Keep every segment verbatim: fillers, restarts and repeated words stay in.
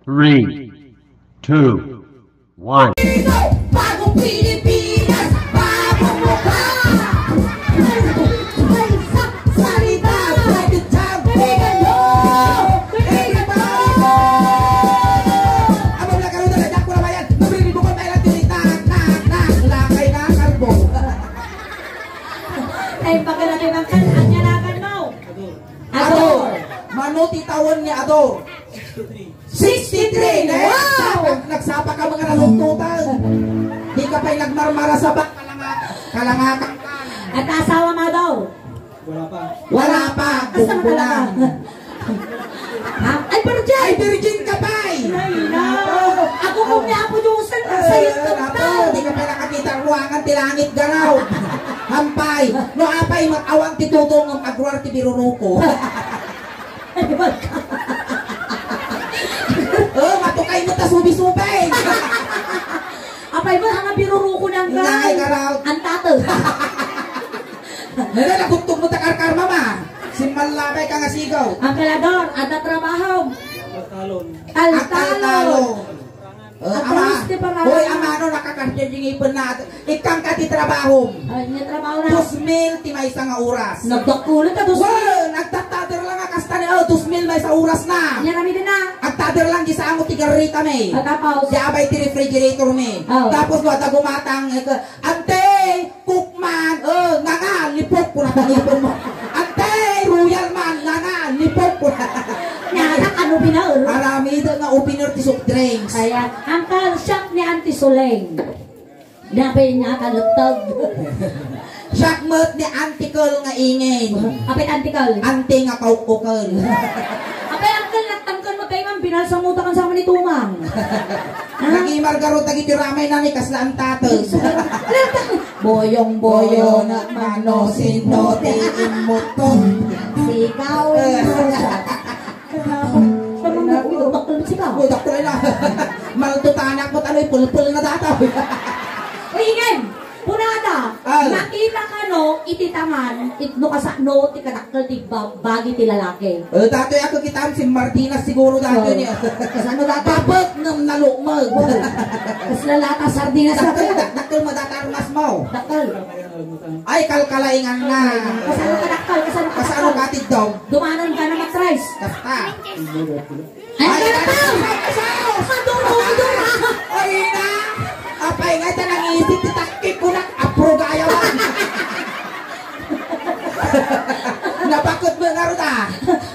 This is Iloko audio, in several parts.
Three, two, one. Bagong Pilipinas, bagong mukha. Ay, sa, salita, pwede jam, kaibigan nyo. Kaibigan nyo. Abang na karutan, anak ko na bayan. Mabili mo kung kailan tinita, nak, nak, lakay na, karbo. Ay, pagkalaki ng kan-, ang yanakan mo. Ador. Ador. Mano ti tawen ni Ador? Sixty-three, ne? Wow! Nagsapak, nagsapa ka mga nalungtutan. Di ka pa'y nagmarmara sa bak-, kalanga-, kalangakan ka. At asawa mo, Ador? Wala pa. Wala pa. Asa ka talaga? Ha? Ay, virgin! Ay, virgin ka pa'y! Ay, na. Ako kung ni Apo Diyos, ang sayot ka. Apo, di ka pa nakakita ang ruangan ti langit, garaw. Hampay. No, apay, mag-awang ti tutong ang agruar ti biruruko. Oh, matukay mo ta subi-subi. Apay mo, hanga biruruko nang Ngay, gay. Garaw. Ang tato. Nana, nagugtog mo ta karkarma, ma. Simmallabay ka nga sigaw. Uncle Ador, adda trabaho. Taltalon. Taltalon. Taltalon. Eh, At ama, least, di ba, hoy, nga- ama, no, nakakasya di ngipin na. Ikkan ka ti trabaho. Ay, niya trabaho na. Dos mil ti maysa nga oras. Nagdakkulan ka, dos mil. Well, nagtatader lang nga kasta ni, oh, dos mil maysa oras na. Niya kami din na. Agtader lang di sa amo ti garrita mi. At tapos? Di abay ti refrigerator mi. Oh. Tapos, no, adda gumatang, eh, ka-, Ante, cook man, oh, nanga, lipok, kuna ta lipok mo. Ante, royal man, nanga, lipok, kuna. Nanga, ano binaur? Aramid nga opener ti soft drinks. Ayan, ang kalsyak ni Auntie Soleng. Dapat niya kalutog. Siak met ni Auntie Kel nga ingin. Apay Auntie Kel? Ante nga kaukukel. Apay, Uncle, nagtangkal mo tayo, ma'am. Binalsa mo takan sa ni Tumang. Nagimar garot dagiti ramay na ni kasla ang tatag. Boyong-boyong, mano, sino, ti imuton. Sigaw, eh. Kaya, kaya, bakal mo sigaw. Oh, dakkel na. Maltutanak mo, taloy, pulpul na data. Uy, Ingen! Punada, ah. Nakita kano iti taman, it-, no kasano ti kadakkel ti ba-, bagi ti lalaki? Eh, datoy ako kitam si Martina siguro datoy. Oh. Ni. Kasano datoy? Babet ngem nalukmeg. Wow. Kasla lata sardinas na. Dakkel, dak-, dakkel madatarmas mo. Dakkel. Ay, kalkalaingan na. Kasano kadakkel? Kasano kadakkel? Kasano katid daw? Dumanon ka na matris. Kasta. Ay, ay, kanta! Ay, ay, ay, ay, ay, ay, ay, na! Apay nga, ita nangisip ti takki ko na, apro gayawan. Napakot mo nga ron, ah.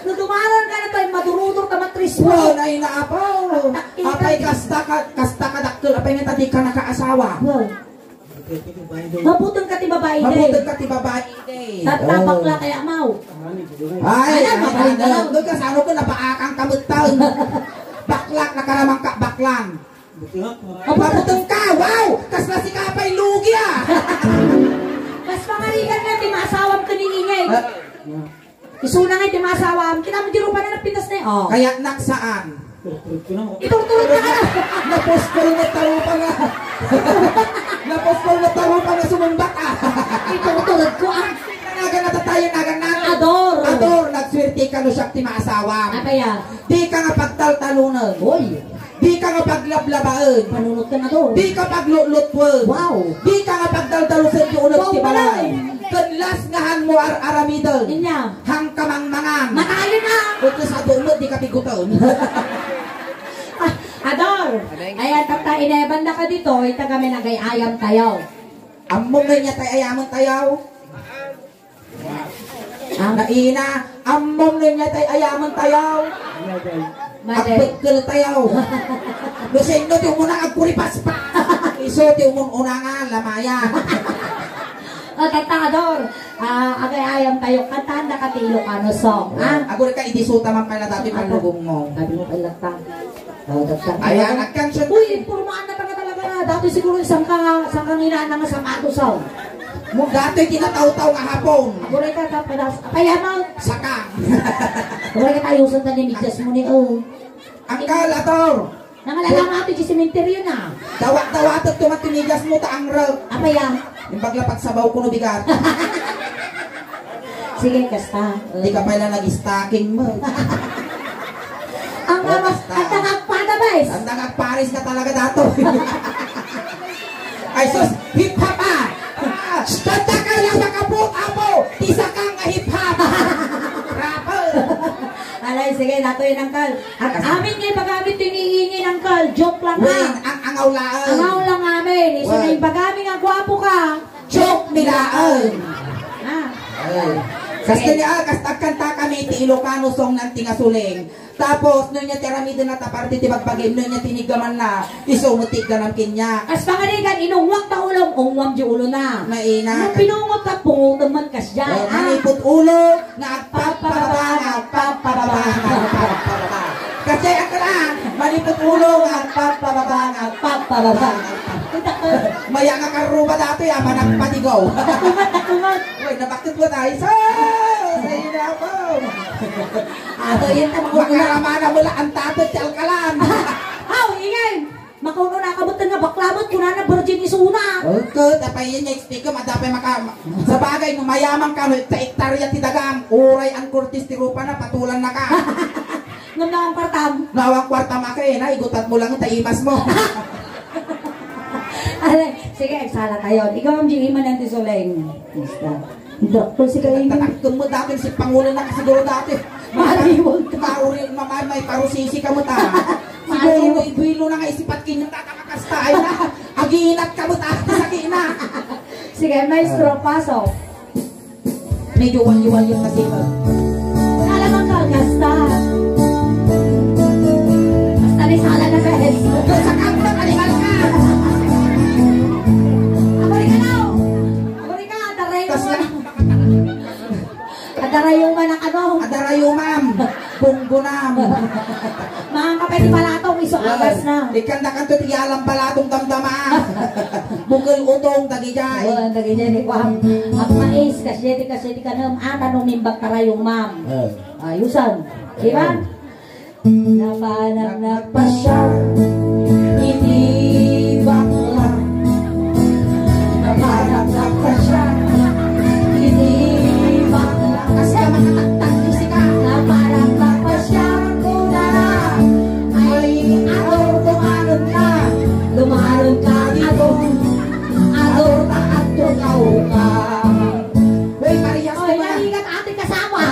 No dumanan ka na tayo, madurudur ka, matris mo. Wow, na ina, apaw. Takki ka. Apay, kasta ka, kasta ka, dakkel, apay nga, tadi ka nakaasawa. Wow. Mabuteng ka ti babae, de. Mabuteng ka ti babae, de. Tatta, oh. Bakla kaya, maw? Ay, ayan, ay, mabuteng ay, ka. Ay, kasano ko, napaakang kamutan. Baklak, nakaramang ka, baklang. Mabuteng ka, wow! Kasla si Kapay Lugi, ah! Kas pangarigan nga, ti maasawam ka ni Ingay. Ah. Isuna nga iti maasawam, kita mo di rupa na napintas na eh. Oh. Kaya naksaan. Iturturod ka na. Napospol na tarupa nga. Napospol na tarupa nga sumumbat, ah. Iturturod ko, ah. Nagan na tatayan, nagan na. Ador. Ador, nagswerte ka no siya ti maasawam. Apaya? Di ka nga pagtaltalunan. Oy. Di ka nga paglablabaen. Panunot ka na to. Di ka paglutlutuan. Wow. Di ka nga pagdaldalusen ti uneg ti balay. Wow, balay. Ken las nga han mo ar-aramiden. Inya. Han ka mangmangan. Matayen na. Ket sa dumet di ka pigutan. Ah, Ador. Ayan, tatta, ineban na ka dito. Ita kami nagay-ayam tayo. Ammom nga inya tay ayamen tayo. Ah, naina, ammom no niya tay ayamen tayo. Madi. Agpegkel tayo. No sino ti umuna agkuripaspas. Isu ti umun-una nga lamaya. O, tatta Ador. Ah, agay-ayam tayo. Kantahan da ka ti Ilocano song, ha? Aguri ka, idisuta man pala dati panlugong mo. Sabi mo pala ta. Oh, dakdak. Ayan, agkansion. Uy, impormaan na talaga talaga na. Dati siguro isang ka, isang kanginaan na nga sapatos, oh. Mo dati tinatawtaw nga hapon. Aguray ka, ta-, padas-, apay, ano? Saka. Aguray ka, tayusan ta ni medyas mo ni, oh. Ang kalator. Nangalala nga ito, di sementeryo na. Dawat-dawatek to man ti medyas mo, ta ang rag. Apay, ah? Yung paglapag sabaw ko no bigat. Sige, kasta. Di ka pala nag-stocking mo. Ang Oh, amas, kasta. Ang tangagpada, Paris. Ang nagagparis ka talaga dato. Ay sus, hip hop ah! Kanta ka lang makabot, apo! Ti saka nga hip hop! Rapper! Alay, sige, dato yun, Uncle. At amin nga ipagamit ti iniingin, Uncle. Joke lang, ha? Wen, ang angaw laeng. Angaw lang amin. Isu na ipagamit nga gwapo ka. Joke ni laeng. Ah. Ay. Kasta niya, kasta kanta kami ti Ilocano song nan ti nga suling. Tapos, no niya ti aramiden na ta parte ti bagbagim, no niya ti niggaman na, isu mo ti ganam kanya. Kas pangarigan, inungwak ta ulom, ungwam di ulo na. Maina. Nung pinungot ka, pungutem man kasdiay. Oh, ah. Manipot ulo, nga agpapababa, nga agpapababa, nga agpapababa. Kasi ang kailangan, manipot ulo, nga agpapababa, nga agpapababa. Maya nga karuba dati, ah, managpadigaw. Takungat, takungat. Uy, nabakit mo tayo sa, sa inabaw. Ato, yun, tama ko na. Makaramana mo lang ang tapit sa alkalan. Aw, ingay! Makauno na kabutan nga bakla met, kunana virgin isuna. Okay, tapay yan, next week, madapay maka-, sa bagay, no mayaman ka, no, ta ektarya ti dagam, uray ang kurtis ti rupa na, patulan na ka. Ngem no ang kwartam? No, ang kwartam, aka, eh, na, igutat mo lang, ta imas mo. Alay, sige, agsala tayo. Ikaw, ang G E man ang tisuleng. Basta. Doktor, si kayo. Tatakdom mo dati, si Pangulo na siguro dati. Maliwag ka. Mauri, mamay, may parusisi ka mo ta. Siguro, Maliwag. Iduilo na nga isipat kinyo, tata, makasta, ay na. Aginat ka mo ta, sakit na. Sige, maestro, pasok. Medyo wali-wali yung nasiba. Sala man ka, kasta. Basta ni sala na, guys. Doon sa kanto, animal ka. Amerikano! Amerika, adarayo. Tas na. Adarayo man ang ano? Adarayo, ma'am. Bunggo, ma'am. Mga kapay ni Palatong, iso agas na. Ikan na kanto, ti alam Palatong damdama. Bukal utong, dagijay. Oh, dagijay ni Kuam. At mais, kasi di, kasi di ka nam, ata nung nimbag karayong, ma'am. Eh. Ayusan. Di ba? Napanak nagpasya, iti bakla. Napanak nagpasya, iti bakla. Kasi ka makataktak, di sika. Napanak nagpasya, kunana. Ay, ador, dumanon ka. Dumanon ka, ador. Ador, ta, ador, tao ka. Uy, parehas. Oy, naman. Naligat ati kasawa.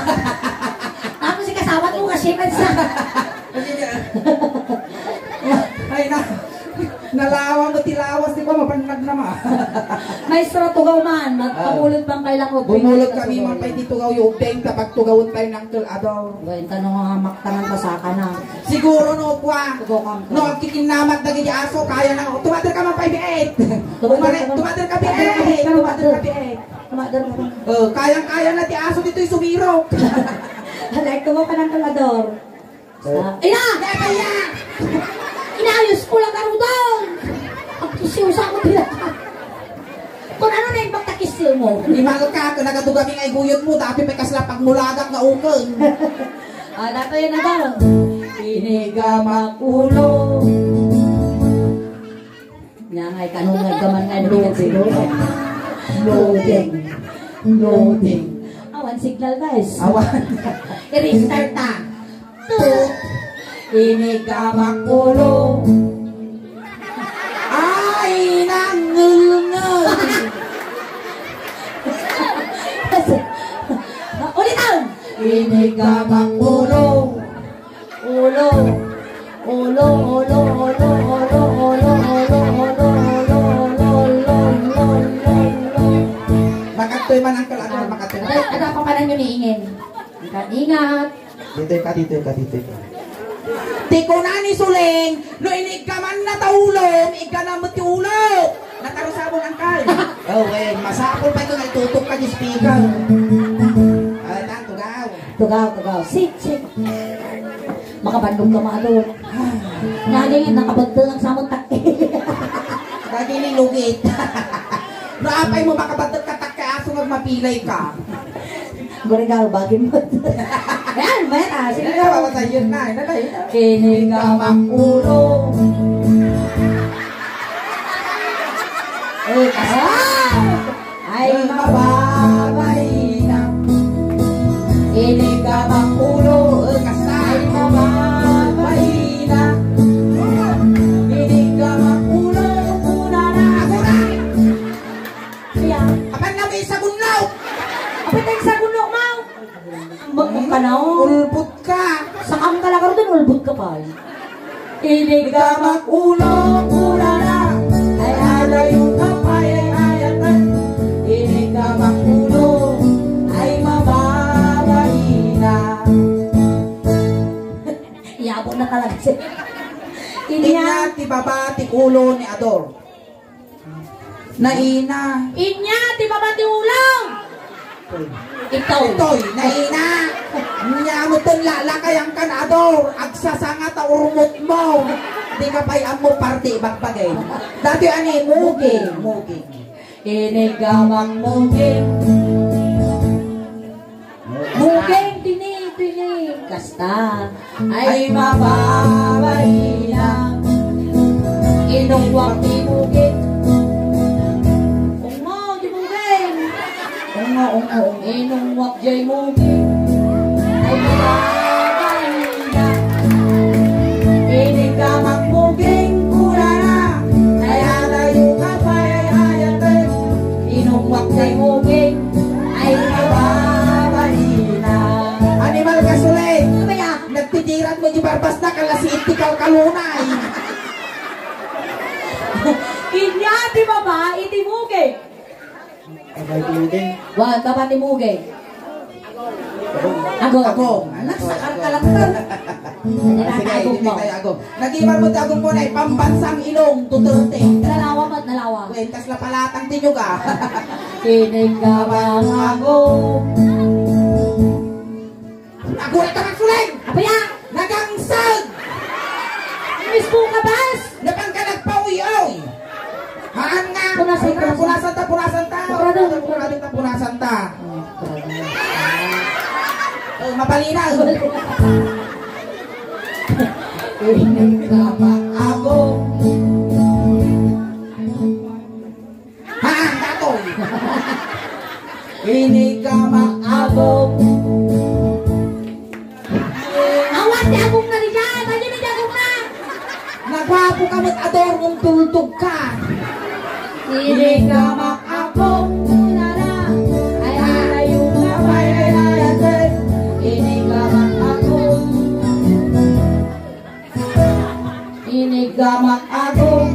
Tapos si kasawa mo, kasi man sa. Ay, na. Nalawa mo ti lawas, di ba? Mapannag naman. Maestro, tugaw man. Mag-, ah, pamulot man kayo lang, oh, bumulot kami man pa'y di tugaw yung ubeng, kapag tugawon tayo ng Uncle Ador. Well, tanong nga maktangan pa sa ka na. Siguro, no, kwa. Tugaw ka. No, agkikinamat na gini aso, kaya na. Tumater ka man pa'y biit. Tumater ka man. Tumater ka biit. Tumater ka biit. Tumater ka man. Oh, kayang-kaya na ti aso dito'y sumirok. Alay, tugaw ka ng Uncle Ador. Sa, ina! Kaya kaya! Inayos ko lang, Arudon! Pagkisiw sa ako, pinaka. Kung ano na yung pagtakisiw mo? Imal ka, kung nagaduga mi nga iguyod mo, dati may kasla pagmulagak nga ukeng. Ah, dato yun na daw. Inigamak ulo. Nya nga, ikanunay ka man nga, loading. Loading. Loading. Awan signal, guys. Awan. I-restart ta. Tut. Inigamak ulo. Ay, nangngulngul. Ulitan. Inigamak ulo. Ulo. Ulo, ulo, ulo. Makadtoy man, Uncle Ador, makadtoy man. Ada, ada pa panan yun iingin. Ingat, ingat. Ditoy ka, ditoy ka, ditoy ka. Ti kuna ni Suling, no inigkaman na ta ulo, igana met ti ulo. Natarusabon, Uncle. Oh, well, masapul pa ito, naitutok ka di speaker. Ay, tan, tugaw. Tugaw, tugaw. Sit, sit. Makabandog ka, Mado. Naging nakabagto ng samot takki. Daging lugit. No apay mo makabagto ka takki, aso nga mapilay ka. Gurigaw, bagim mo. Ayan, meta, sige. Ayan, daw. Mawatay yun na, yun na, yun na. Kinigamak ulo. Eh, kasi. Ah! Ay, mababaina. Inigamak ulo, eh, kasi. Ay, mababaina. Panaw. Ulbot ka. Sakam ka lang, ulbot ka pa. Inig ka magulo, ulala. Ay, adayo ka pa, ay, ay, ay. Inig ka magulo, ay, mababaina. Iyabo na talaga siya. Inya. Inya ti baba ti ulo ni Ador. Naina. Inya ti baba ti ulo. Itoy. Itoy, naina. Nya, amuton lalakayan kan Ador, agsasanga ta urmot mo. Di ka pay ammo parte ibagbagay. Dati ani, mugi, mugi. Inigamang mugi. Muging tini, tini. Kasta. Ay, mababaina. Inungwak ti muging. Ungo, di muging. Ungo, ungo, ungo. Inungwak jay muging. Ay, mababaina. Inigamang muging kurana. Ay, adayo ka pa, ay, ay, ay. Inungwak jay muging. Ay, mababaina. Animal ka, Suleng. Ano ba yan? Nagtitirat mo di barbas na, kalasi iti kalkalunay. Inya ti baba iti muging. Abay, ti muging. Wa, baba ti muging. Agong. Agong. Anak, sakar ka lang to. Sige, agong mo. Agong. Nag-iwan mo ti agong mo na, eh, pambansang ilong, Duterte. Nalawa mo, nalawa. Wen, kas la palatang ti nyuga. Kinigamang agong. Agura ka magsuling! Apaya! Nagangsag! Mismo ka, bas! Napan ka nagpauy-uy! Haan nga! Punasan ta, punasan ta, punasan ta! Punasan ta, punasan ta! Oh, mapalinaw! Inigamang agong. Haan, datoy. Inigamang agong. Awan ti agong na rin yan. Ano ni agong na? Nagwapo ka met, Ador, ngem tultog ka. Inigamang agong. Ay, ay, ay, ay, ay, ay, ay. Inigamang agong. Inigamang agong.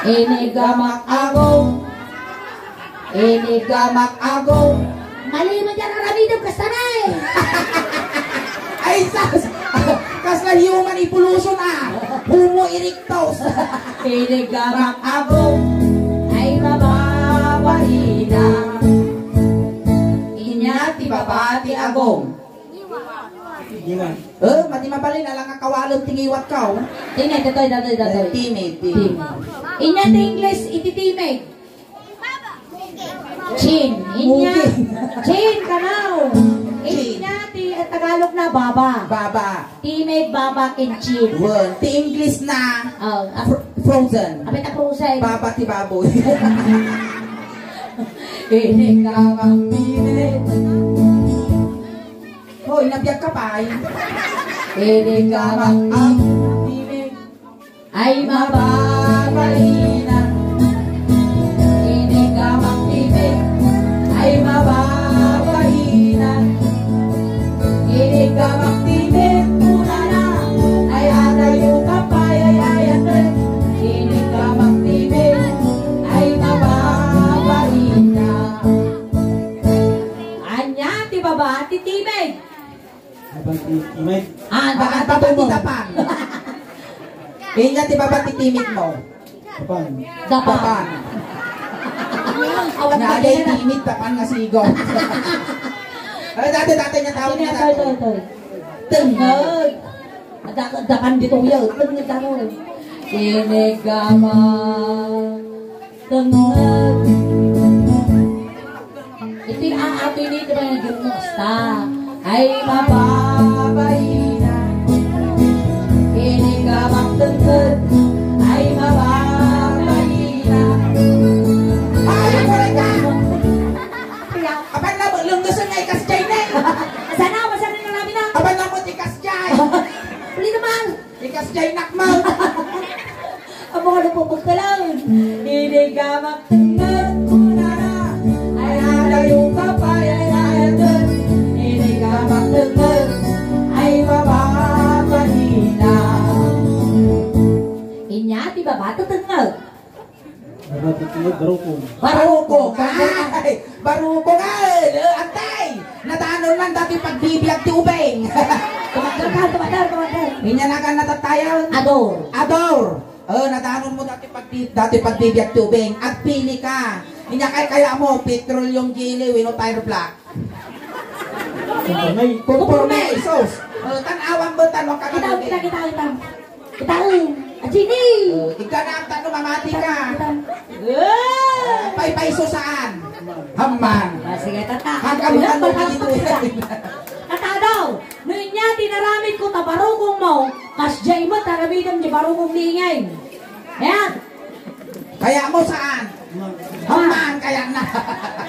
Inigamang agong. Inigamang agong. Mali man dyan, aramidem, kasta na eh. Ay, sas! Kasla human evolution, ah. Homo erectus. Inigamang agong. Ay, mababaina. Inya ti baba ti agong. Ngiwat. Eh, madi mabalin, ala nga kawalen ti ngiwat ka, oh. Timid, datoy, datoy, datoy. Eh, timid, timid. Timid. Inya ti English iti timid. Chin. Inya. Mugi. Chin, kanaw. Chin. Inya ti, eh, Tagalog na, baba. Baba. Timid, baba, ken chin. Wen, ti English na, oh, ah, fr-, frozen. Abay ta frozen. Baba ti baboy. Inigamang timid. Hoy, nabiag ka pay. Inigamang timid. Ay, mababaina. Inigamang timid. Ay, mababaina. Inigamang timid, kunana. Ay, adayo ka pay, ay, ay, ay. Inigamang timid. Ay, mababaina. Ania ti baba ti timid? Baba ti timid. Ah, ah, baba ti timid. Inya ti baba ti timid mo. Dapan. Dapan. Dapan. Awan na, pa din. Timid, dapan nga sigaw. Ay, dati, dati niya tawag niya dati. Ito, ito, ito. Tengag. Ada, dapan dito, ya. Tengag ako. Inigamang. Tengag. Iti aatini ti panagirmosta. Ay, mababaina. Inigamang tengteng. Ay, mababaina. Ay, korek ka! Apan na, lunggusan nga ikas jay na eh. Sana, masana na namin na. Apan na mo, ikas jay. Uli naman. Ikas jay nakmal. Amo nga napupugtalan. Inigamang tengteng, kunana. Ay, adayo ka pay, ay, ay, ay. Barukong. Ay, barukong, ay, eh, antay! Nadanon man dati pagbibiag ti ubing. Tumakder ka, tumakder, tumakder. Inya na ka natatayan. Ador. Ador. Eh, nadanon mo dati pagbi-, dati pagbibiag ti ubing. Agpili ka. Inya kay kaya mo, petroleum jelly, wenno tire black. Kumporme. Kumporme, isos. Eh, tan-awan mo, tan-awan ka. Kita, kita, kita, kita. Kitaem, a Jenny! Oh, igana ang tanong, mamati ka. Kitaem, kitaem. Eh! Paypayso saan? Amman. Ah, sige, tata. Hanggang mo tanong dito. Tata daw, no inya tinaramid ko ta barukong mo, kasdiay met aramidem di barukong ni Ingay. Ayan. Kaya mo saan? Amman, kaya na.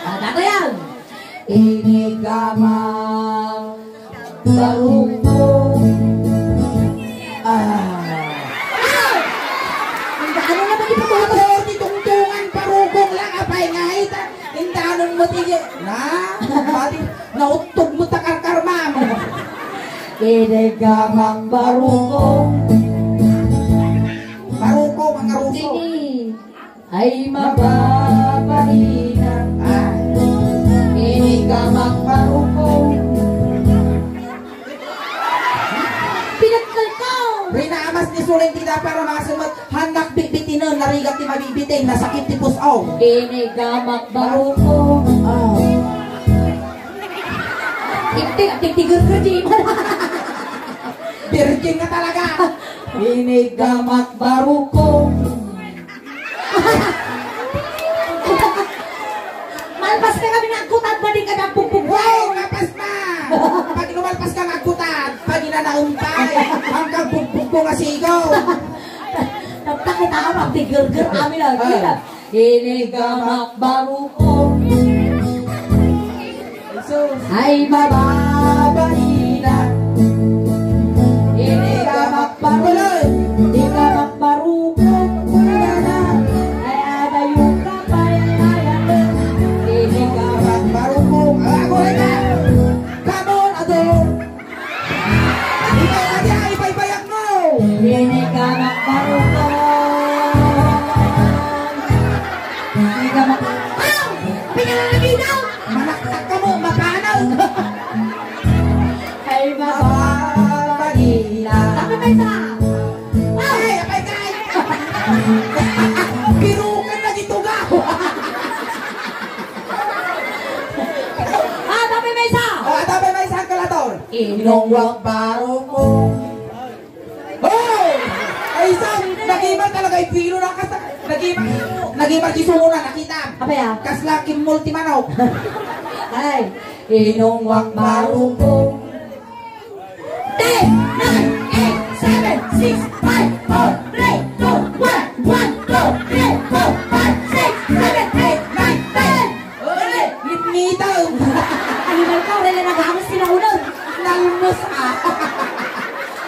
Ah, dato yan. Inigama. Barukong. Ah. Ang daan na ba di ba? Ako, di tungtungan, barukong lang, apay nga ita. Indanon mo, tige. Na, pati, nauttog mo, takarkarmam. Inigamak barukong. Barukong, ang aruso. Sige. Ay, mababaina. Ah. Inigamak barukong. Pinagkalkaw! Rinamas ni Suling ti dapay a mga sumot. Hannak bitbitinen, narigat ti mabibitin, nasakit ti pus-aw. Inigamak barukong. Ah. Tiktik, tiktik, gurgur, di mo. Virgin nga talaga. Inigamak barukong. Malpas ka kami nagkutad ba di ka nagpupugwaw? Wow, malpas na! Pag lumalpas ka nagkutad, pag inanaumpay, ang kabugbog ko nga sigaw. Tatta kita ka magtigirgir kami lagi. Ah. Inigamak barukong. Ay, mababaina. Inigamak barukong. Inigamak barukong. Ay, adayo ka pa, ay, ay, ay. Inigamak barukong. Ah, ako rin na. Come on, ado. Ikaw, adi, ay, ibaybayag mo. Inigamak barukong. Inigamak. Ah! Pinananaginip! Manaktak ka mo, mapanag! Ay, mababagila. Tapos may isa. Ay, apay kay! Pirukan na dito ka! Ah, tapos may isa. Oh, tapos may isa ang kalator. Inong wakbaro ko. Oh! Ay, isang nagimar talaga, ipilo na kasta. Nagimar, nagimar, isumo na, nakita. Apa ya? Kasla, kimul ti manok. Ay, inong wakbaro ko. Ten, nine, eight, seven, six, five, four, three, two, one, one, two, three, four, five, six, seven, eight, nine, ten. Uli! Ngitngitaw! Animal ka, wala na naghamas, sinaunod. Nalmos, ah.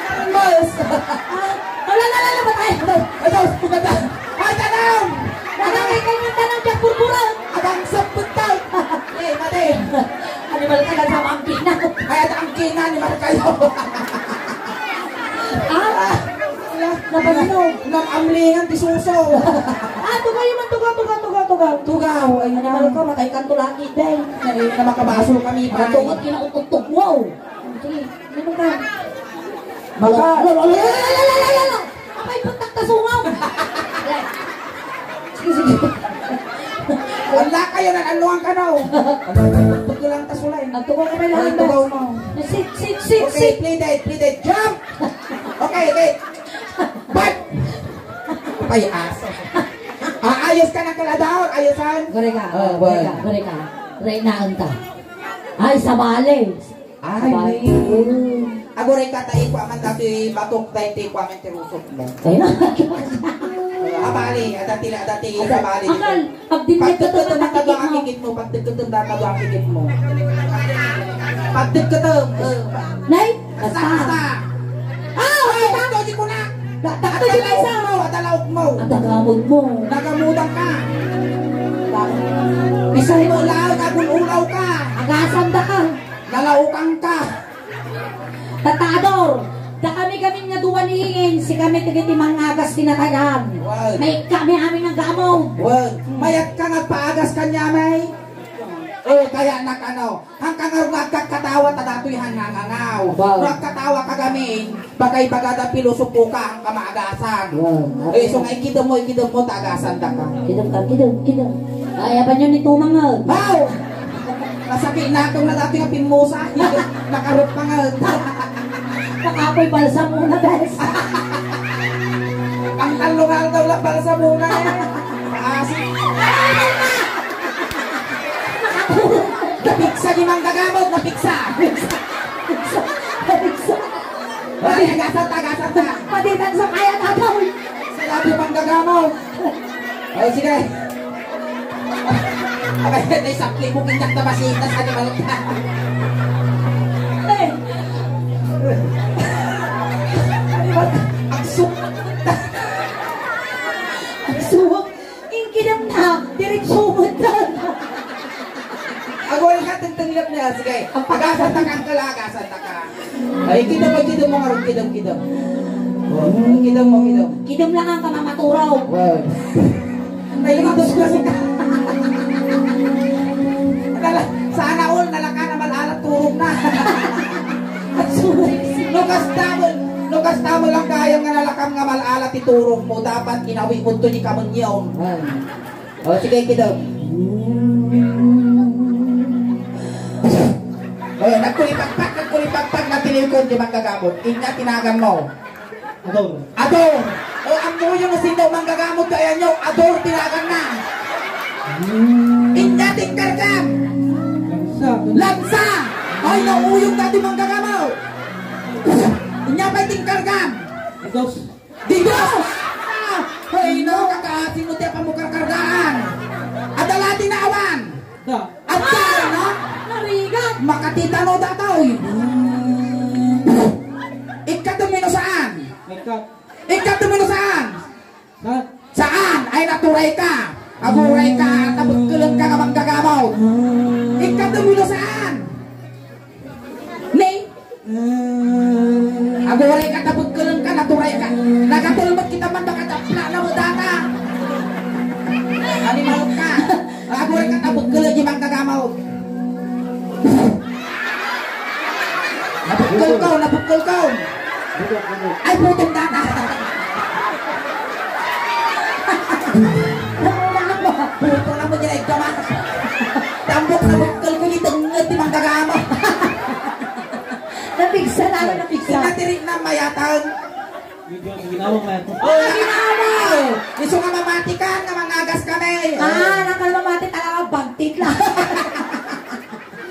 Nalmos. Ah, ala, ala, ala, patay. Ay, Diyos, maganda. Ay, tanong! Tanong, ikaw yung tanong, Jack Purpura. Agang sa putay. Eh, mati. Animal ka, nasa mangkina. Ay, at ang kina, animal kayo. Ah? Ala, napanino? Nang amlingan ti suso. Ah, tugaw man, tugaw, tugaw, tugaw, tugaw. Tugaw, ay, animal ka, matay kan tulagi, day. Ay, na makabaso kami, pare. Matungod, kinautugtog, wow. Sige, ano ka? Baka. Lolo, lolo, lolo, lolo, lolo. Apay, puntak ta sungaw. Sige, sige. Wala kayo, nananuan ka na, oh. Pagkulang ta sulay. Ang tugaw ka may lahat. Ang tugaw mo. Sit, sit, sit, okay, sit. Play dead, play dead. Jump! Okay, okay. Bat! Pay aso. Ah, ayos ka ng kalador, ayosan. Gure ka, oh, gure ka, gure ka. Reynaon ta. Ay, sabali. Ay, sabali. May. Aguray ka, ta ikwa man dati batok, ta ikwa man ti rusot mo. Ay, na. Abali, adati la, adati, sabali. Akal, pagdinggit ko, pagdinggit ko, pagdinggit mo. Pagdikketem, datago ang kikit mo. Pagdikketem, eh. Nay? Basta, basta. Ah, okay, ito, di ko na. Da-, da-, da-, adalaog mo, adalaog mo. Adagamod mo. Nagamudan ka. Isumo lang, nagululaw ka. Agasan da ka. Nalaukan ka. Tatador. Dakami gamin nga dua ni Ingin, sikami dagiti mangagas ti natayan. Wen. Maikami amin nga gamon. Wen. Mayat ka nga paagas kaniami? O, kaya nakano? Hangka nga agkatawa ta datoy han nangangaw. Wen. No agkatawa ka gamin, bagay-bagada pilosopo ka, hangka maagasan. Wen. Eh, so nga ikidem mo, ikidem mo, ta agasan da ka. Kidem ka, kidem, kidem. Ay, apan yun ni Tumang, ah. Wow! Masakit na itong nadati nga pimusa. Nakarot pa nga. Nakapoy balsa muna, guys. Ang talong aldaw lang balsa muna, eh. Asi. Napiksa ni Mang Gagamot, napiksa. Ay, agasat, agasat na. Paditan sa kaya, tatay. Sa labi, Mang Gagamot. Ay, sige. Abay, may sapli mo, pindak na masitas, animal ka. Eh. Animal ka. Ang su-, ang suwak. Ingkidem na, diretso mo ta. Agoy ka, tengtenglep niya. Sige. Ang pag-asa ta ka, ang kalagasan ta ka. Ay, kidem, ay, kidem mo nga ron, kidem, kidem. Oh, kidem mo, kidem. Kidem lang ang kamamaturaw. Wow. Ay, lumatos na si ka. Nala-, sana all, nalaka na malalat, turog na. No kasta mo, no kasta mo lang kaya nga nalakam nga malalat ti turog mo, dapat inawi mo to ni Kamunyon. Wow. O, sige, kidem. O, nagkulipagpag, nagkulipagpag, natiliw ko, di manggagamot. Inya tinagan mo. Ador. Ador! O, ammoyo no sino manggagamot, kaya nyo, Ador, tinagan na. Inya tingkargam. Lansa. Lansa! Ay, nauyog dati manggagamot. Inya pa'y tingkargam. Dos. Dios! Ay, no, kakaasi mo ti apamukarkargaan. Adala ti naawan. Da. Adda, no? Narigat. Makatita no datoy. Ikkato mino saan? Ikkat. Ikkato mino saan? Sa? Saan? Ay, naturay ka. Aguray ka, tabekkeleng ka nga manggagamaw. Ikkato mino saan? Ni? Aguray ka, tabekkeleng ka, naturay ka. Nagatelmet kita man, baka tapla na mo data. Animal ka. Aguray ka, tabekkeleng di manggagamaw. Nabekkel ko, nabekkel ko. Ay, putong data. Putong na mo, di na igdama. Tambok, nabekkel ko, di tenged, di manggagamaw. Napigsa na, napigsa. Natiri na mayatan. Ginawa mo yan. Oh, ginawa mo! Isu nga mamati ka, nga mangagas kami. Ah, nakal mamati talaga, bagtit lang.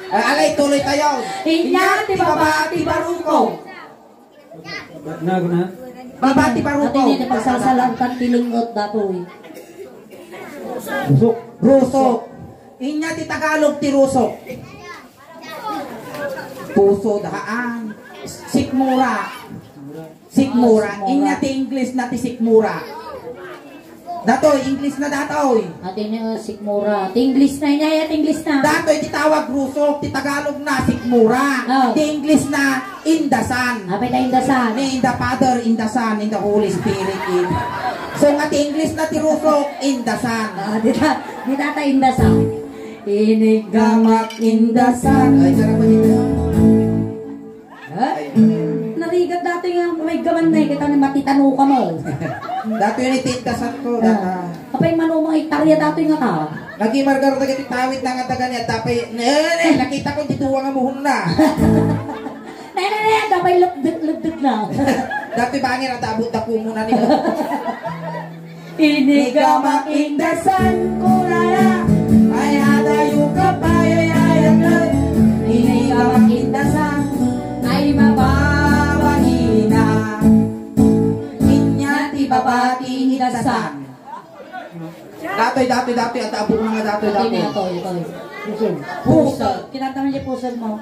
Ah, alay, tuloy tayo. Inya, ti baba, ti baruko. Nagna? Baba, ti baruko. Ati ni, ti pagsalsalan, kan ti lengngot, datoy. Rusok. Rusok. Inya, ti Tagalog, ti rusok. Puso daan. Sikmura. Sikmura. Sikmura. Inya ti English na ti sikmura. Datoy, English na datoy. Ati ni, uh, sikmura. Ti English na, inya, ti English na. Datoy, ti tawag rusok, ti Tagalog na, sikmura. Oh. Ti English na, indasan. Apay ta indasan? Ni in the Father, in the Son, in the Holy Spirit. In. So, nga ti English na ti rusok, indasan. Ah, di ta, di ta, ta indasan. Iniggamak indasan. Ay, sarap mo dito. Ha? Ay. Narigat datoy nga may gaman na, kita ni matitano ka mo. Datoy ni tindasan ko, ah, data. Apay manumang itarya datoy nga ka? Naging margarita ka ti tawid na nga taga niya, tapay, ne, ne, nakita ko dito nga muhon na. Ne, ne, ne, tapay lupdut, lupdut na. Datoy bangir at abot na po muna nila. Inigamak indasan ko na, ay adayo ka pa, ay ayatag. Inigamak indasan, ay mababahina. Inya ti babati indasan. Datoy, datoy, datoy, at abot mga datoy, datoy. Ito, ito. Pusol. Pusol. Kinanta mo yung pusol mo.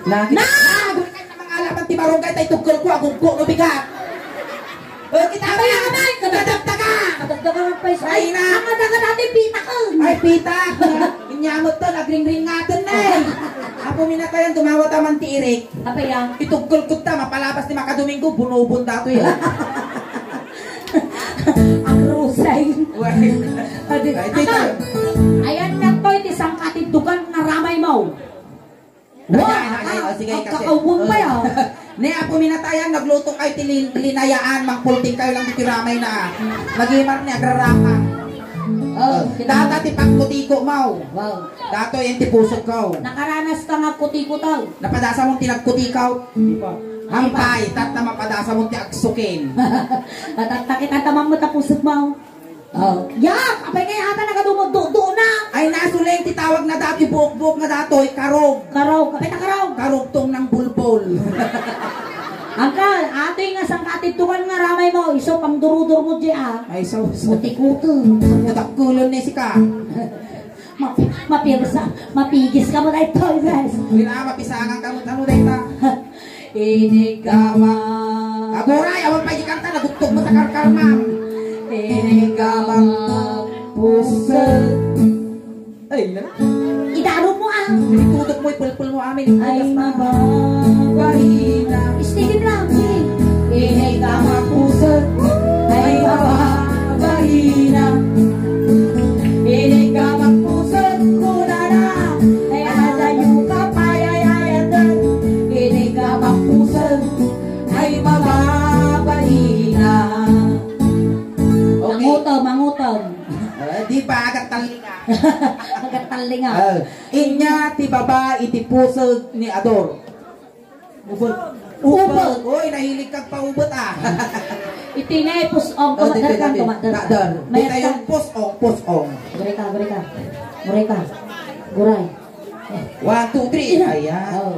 Nagit-, na! Nagurikan na mga alaman ti barangay, tay tugkol ko, agugko no bigat. O, kita mo yan! Kadagdagan! Kadagdagan pa isa. Ay, na! Ang madagan natin, pitakon! Ay, pitak! Inyamot to, nagringringaton na eh! Apo, minatayan, dumawa ta man ti irik. Apay a? Itugkol ko ta, mapalabas ti makadomingo, bunubon datoy, a. Agrusay. Well. Adi, ay, ito, ito. Ayan na to, iti sangkatiddugan nga ramay mo. Wa! Ay, ay, ay, oh, sige, kasi, agkakawan pa, oh, ya. Ne, Apo, minatayan, nagluto kayo ti lin-, linayaan, mangpulting kayo lang ti ramay na. Nagimar ni agrarama. Oh, data ti pagkutiko mo. Wow. Datoy ti pusod ko. Nakaranas ka nga kutiko taw? Napadasa mo ti nagkutikaw? Di pa. Hampay, tatta mapadasa mo ti agsukin. Tatta kita tamam mo ta pusod mo. Oh. Yak! Apay ngay ata nagadumo, do, do na! Ay, nasuleng ti tawag na dati, buok-buok nga datoy, karog. Karog. Apay ta karog? Karugtong ng bulbol. Angkal, atoy nga sangkatiddugan nga ramay mo, iso pang durudur mo di, a. Ay, so, so. Kuti-kuti. Ang nadakkulon ni sika. Mapi-, mapirsa, mapigis ka mo na ito, guys. Wala, mapisangan ka mo, ano na ita? Inigama. Aguray, awan pa ikanta, nagugtog mo sa karkarmam. Inigama puso. Ay, na. Idaro mo, ah. Itudok mo, ipulpul mo amin. Ay, mababarina. Steady lang, sige. Inigama puso. Ay, mababarina. Inigama puso, kunana. Ay, adayo ka, payayayatan. Inigama puso. Ay, mababalina. Okay. Mangutom, mangutom. Ah, di pa, agat tallinga. Agat tallinga. Ah, inya ti baba iti pusog ni Ador. Ubot. Ubot. Ubot. Oy, nahilig kag paubot, ah. Iti na pus-ong, oh, kumadar ka, kumadar ka. Mayat ka. Iti yung pus-ong, pus-ong. Guray ka, guray ka. Guray ka. Guray. One, two, three. Ayan. Oh.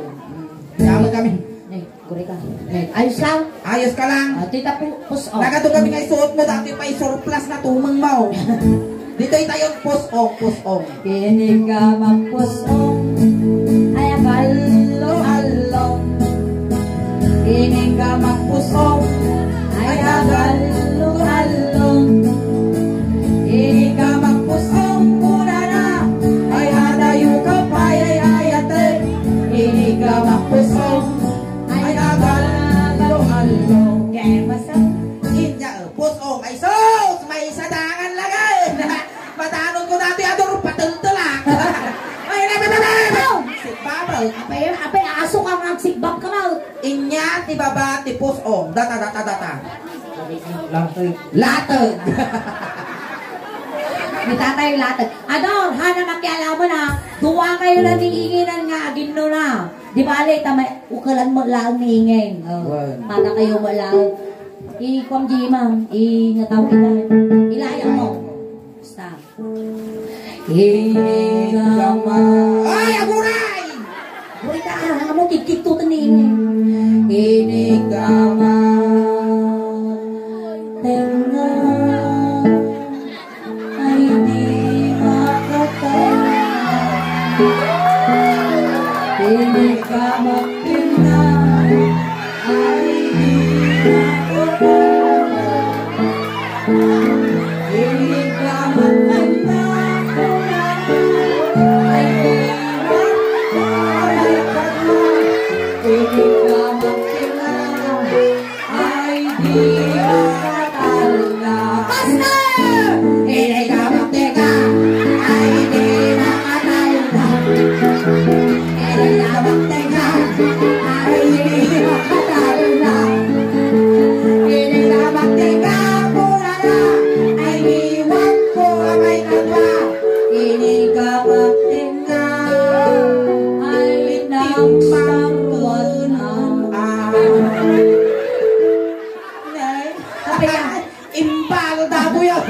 Yaman kami. Eh, Kureka. Eh, ayos lang? Ayos ka lang? Ah, tita po, pus-, oh. Nagato kami nga isuot mo, dati pa isurplas na tumeng mo. Dito itayo, pus-ong, pus-ong. Kini ka magpus-ong, ay agallo-allo. Kini ka magpus-ong, ay agallo-allo. Kini ka magpus-ong, kunana, ay adayo ka pay, ay ayate. Kini ka magpus-ong, ay, agallo-allo. Kaya basta. Inya, eh, pus-ong. Ay, sus! May sadangan lagi! Matanon ko dati, ador, patel-tel, ah. Ay, na, na, na, na, na. Sigbabag. Apay, apay, aso ka nga, sigbag ka na. Inya, ti baba, ti pus-ong. Data, data, data. Latag. Latag. Ni tatay, latag. Ador, hana makialaman, ha? Duwa kayo na ni inginan nga aginno na. Di bale, ta may ukalan mo lang ni ingin. Oh. Wan. Para kayo mo lang. I-, kuwan, Jima, i-, nataw kita. Ilayang mo. Basta. Inigama. Ay, aguray! Aguray ka, ah, amo, kikiktutan ni ingin. Inigama. Tenga. Ay di makatanda. Dili ka magtinda. Ay di makatanda. Dili ka magtinda. Ay di makatanda. Dili ka magtinda. Ay, di makatalna. Basta! Inigama, teka. Ay, di makatalna. Inigama, teka. Ay, di makatalna. Inigama, teka, purana. Ay, iwan ko, amay ka pa. Inigama, teka. Ay, nang sarwan ang Nay. Apay a? Imbal, dabo yan.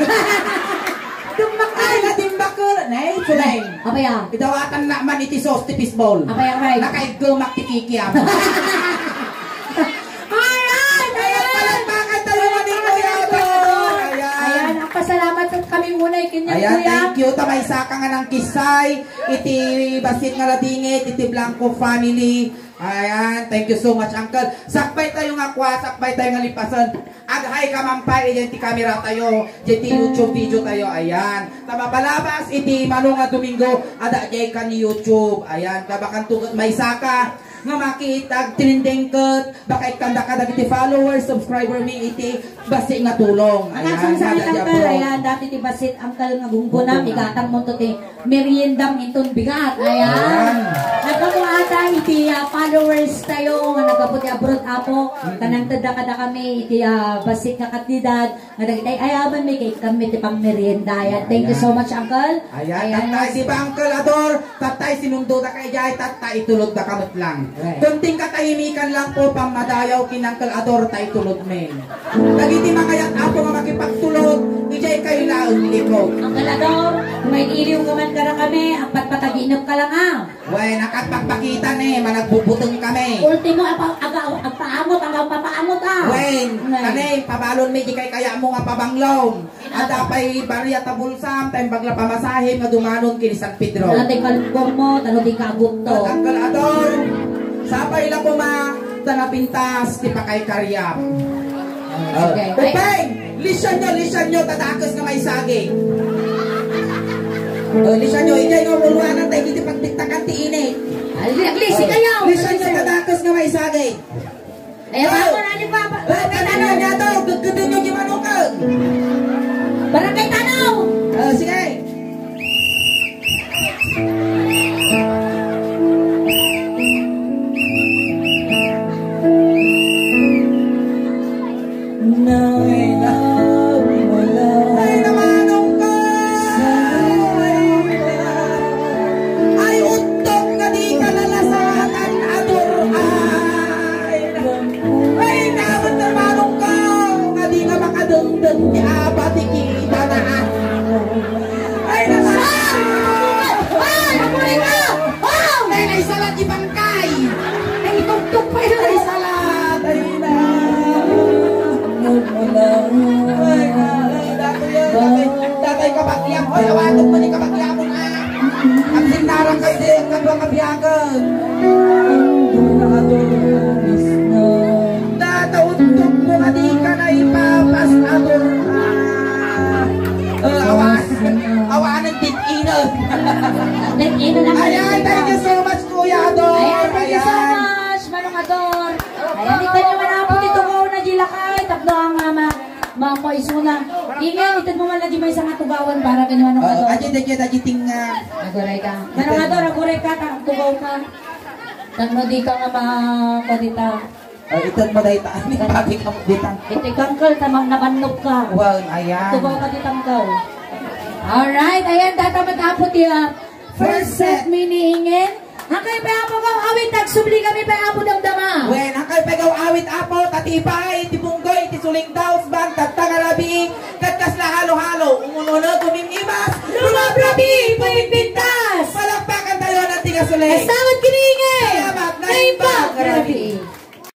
Dummakay. Ay, nadimbakul. Nay, sulay. Apay a? Idawatan na man iti sauce ti fishball. Apay a, right? Nakaiggumak ti kikiam. Alright, ayan. Palakpakan tayo, maning kuya. Ayan. Ayan, ang pasalamat sa kami unay kanya, ayan, kuya. Thank you. Tamay saka nga nang kisay. Iti basit nga ladingit, iti Blanco family. Ayan, thank you so much, Uncle. Sakbay tayo nga kua, sakbay tayo nga lipasen. Ag-hi ka man pay, idiay ti camera tayo, idiay ti YouTube video tayo, ayan. Ta mapalabas iti mano nga Domingo, adda idiay kan YouTube, ayan. Ta bakanto ket maysaka nga makita, ag-trending ket, baka ikkanda kadagiti followers, subscriber mi iti bassit nga tulong. Ayan, Uncle, adda idiay abroad. Ayan, dati ti bassit, Uncle, nga gunggona, igatangmonto ti meriendam inton bigat. Ayan. Ayan. Nagkamuata iti, ah, followers tayo nga naggapu ti abroad, Apo. Mm. Kanang tedda kadakami iti, ah, bassit nga kantidad nga dagiti ay-ayabanmi ket ikkanmi ti pangmerienda. Ayan. Thank you so much, Uncle. Ayan. Ayan. Tattay, di ba, Uncle Ador? Tattay, sinundoda ka idiay, tattay, itulodda ka met lang. Right. Kunting katahimikan lang po, pammadayaw ken Uncle Ador, ta itulodmi. Dagiti mangayat, Apo, nga makipagtulod, idiay kayo laeng likod. Uncle Ador, mailiw ka man kadakami, agpatpataginep ka lang, ah. Wen, agpakpakita ni, managbubuteng kami. Ultimo, apa-, aga-, agpaamot, agpapaamot, ah. Wen, Wen. Kani, pabalonmi idiay kaykayaatmo nga pabanglom. Adda pay barya ta bulsam, ta imbag la pamasahem nga dumanon ken San Pedro. Dati kalkuanmo, tano di kaagutto. Uncle Ador, sapay la koma, ta napintas ti pakaykaryam. Okay. Upeng! Lisianyo, lisianyo, ta dakes nga maisagid. O, lisianyo, idiay nga umuluanan, ta iti pagbittakan ti init. Ay, aglisi kayo! Lisianyo, ta dakes nga maisagid. Eh, Ay, baka na ni Papa. Barangay Tanaw. Barangay Tanaw, gaggadinyo di manukan. Barangay Tanaw. Ah, sige. Ay, namanong ka! Ay, uttok nga di ka lalasatan, Ador, ay! Ay, naman namanong ka! Nga di ka makadengdeng ti apa ti kita na. Ay, naman! Ay, naman ka! Ay, naisala ti bangkay! Ay, itugtog pa yun! Ay, sala! Ay, na! Ay, na! Ay, datoy yan! Datoy, datoy kabagyam! Oy, awatek man ni kabagyam mo na! Ang sinarang kayo din, ang kadwa kabiyagan! Dataon mo nga di ka na ipapas, Ador, ah! Eh, awan, awanan dit ina. Dit ina na. Ayan, thank you so much, Kuya Ador. Ayan, thank you so Ayan. much, Manong Ador. Ayan, ikkan nyo man, Apo, ti tugaw na di lakay. Tapno ang, ah, ma-, ma-, maisuna. Ingen, ited mo man na di may isang atugawan para kay Manong Oo, Ador. Adi, adi, adi, ting, ah, Aguray ka. Manong Ador, aguray ka, ta-, tugaw ka. Tapno di ka nga ma-, kwadita. O, ited mo dayta. Ani, pati ka mo dita. Iti kangkal, tamang nabannog ka. Well, ayan. Tugaw ka ti tangkal. Alright, ayan, data met, Apo, ti, ah, first set mi ni Ingen. Hankay pay, Apo, gaw awit, agsubli kami pay, Apo, damdama. Wen, hankay pay gaw awit, Apo, ta ti ipaay, ti bunggoy, ti suling daus, bang, tatta nga rabii, ket kasla halo-halo, umun-uno, tumimngimas, lumabrabi, pumimpintas. Palakpakan tayo ng tigas ulit. Asawa